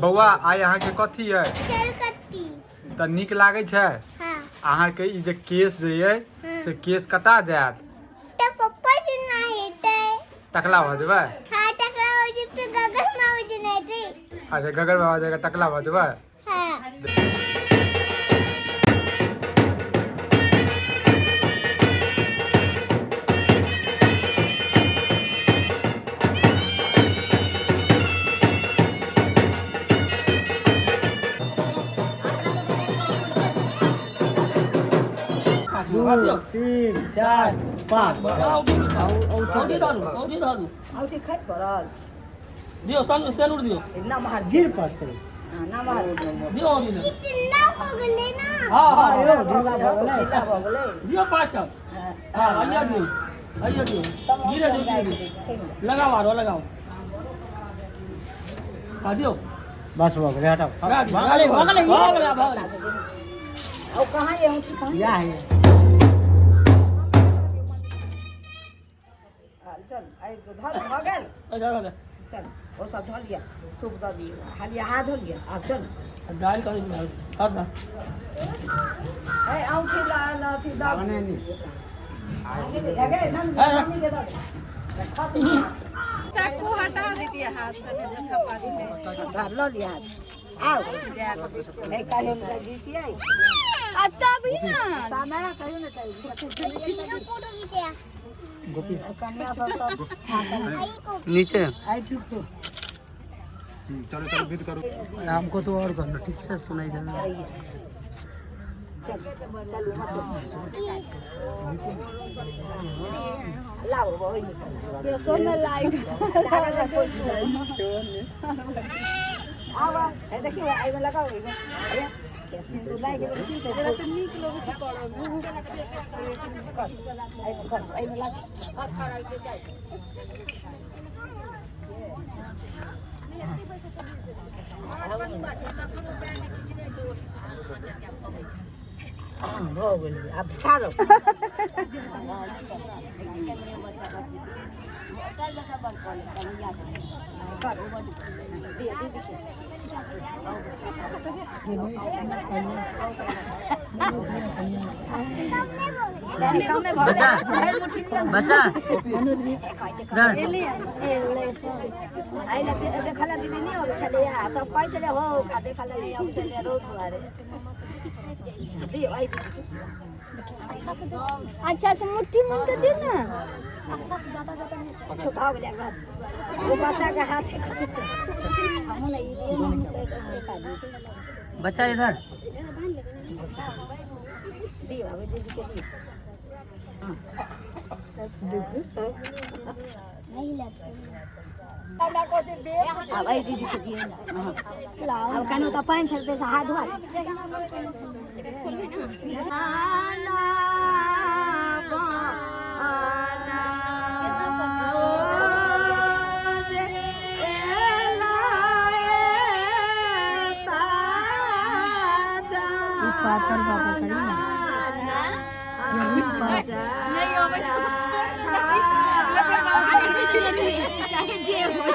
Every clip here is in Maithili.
बौआ आइ अहाँके कथी अइ? चरकट्टी। तऽ नीक लागै छै? हाँ। अहाँके ई जे केश जे अइ से केश कटा जायत? तऽ पप्पा जेना हेतै। टकला भऽ जेबै? हाँ, टकला हो जेतै, गगन बाबा जेना हेतै। अच्छा, गगन बाबा जकाँ टकला भऽ जेबै? हाँ। दू तीन चार पाँच। औठी खसि पड़ल। दियौ सेनुर दियौ। नमहर गिर पड़तै। नमहर दियौ औठी ने। ढिला हो गेलै ना। हाँ हाँ यौ ढीला भऽ गेलै। ढीला भऽ गेलै। दियौ 5 टा। हाँ आइया दियौ, आइया दियौ, धीरे दियौ, धीरे दियौ, लगाओ आरो लगाओ। हाँ दियौ। बस भऽ गेलै, हटाउ। लगा दियौ, भऽ गेलै, भऽ गेलै। भऽ गेलै, भऽ गेलै। ओ कहाँ ये औठी कहाँ? या है। चल आइ धऽ भऽ गेल। अच्छा, चल ओ सब धऽ लिअ, सूप दऽ दियौ, हालिया हाथ धो लिअ, आब चल। दालि करी हर ए औठी ला अथी दऽ चाकू हटा दीजिए हाथ से, थप्पा दीजिए। लऽ लिअ हाथ, आओ नहीं कहियो ने घिचियै। अब तभी ना समय कहियो ने। फोटो खींचे। कन्या सब सब नीचे। आई ठीक तो। चलो चलो, विध करू। हमको तो और करना ठीक से सुनाई जाना। चल चल चल, लाओ ओहिमे चल। ये सब में लाइट लागल है कोइ चीज नहीं। आब हे देखियौ, एहिमे लगाउ, एहिमे। अरे के सिन्दूर लागि गेलै की से? तऽ नीक लगै छै करऽ मे। कर, एहिमे कर, एहिमे लग। भऽ गेलै, आब ठाढ़। बच्चा बच्चा। देखल दीदी नहि अबै छलैया, सब कहै छलै हो ओकरा देखल नहि अबै छलैया रौद दुआरे। दियौ आइ दीदी। अच्छा से मुट्ठी मुन के दियो ना। अच्छा, भऽ गेलै। बाद ओ बच्चाके हाथ हमहूँ नहि। बच्चा इधर। दियौ आबै दीदीके दियौ। नहीं लगता। आब एहि दीदीके दियौ ने। आब कनो तऽ पानि छलतै से हाथ धोआ। पातर पातर करी ना। नहीं अबै छै तऽ छोड़ दे, चाहे जे हो।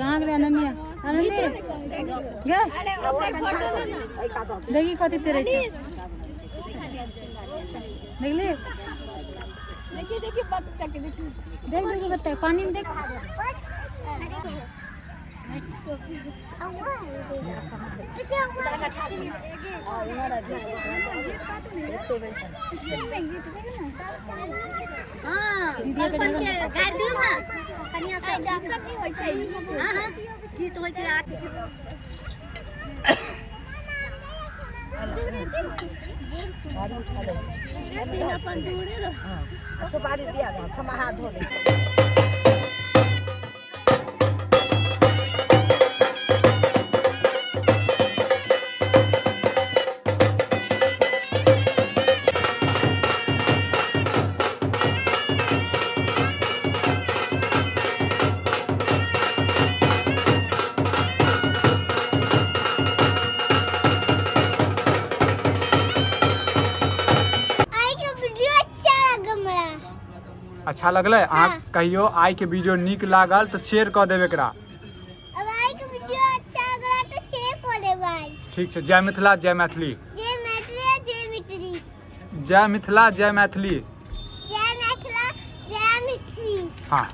कहाँ गेलै अनन्या? आनन्दी गे, देखी कथी तेरे छै, देखली? देखिए देखिए, बच्चा के देखिए। देख देखी बच्चा पानी में देख। हाँ, कल्पन के गारि दियौ ना कनिया के। नहीं होइ छै। हाँ हाँ, गीत होइ छै। सुपारी दिया ना हम हाथ धो ले। आइ के वीडियो अच्छा लगा हमरा। अच्छा लगलै? अहाँ कहियो आइ के वीडियो नीक लागल तऽ शेयर कऽ देब एकरा। अब आइ के वीडियो अच्छा लगला तऽ शेयर कऽ देबै। ठीक छै, जय मिथिला जय मैथिली। जय मैथिली जय मिथिली। जय मिथिला जय मैथिली। जय मिथिला जय मिथिली। हाँ।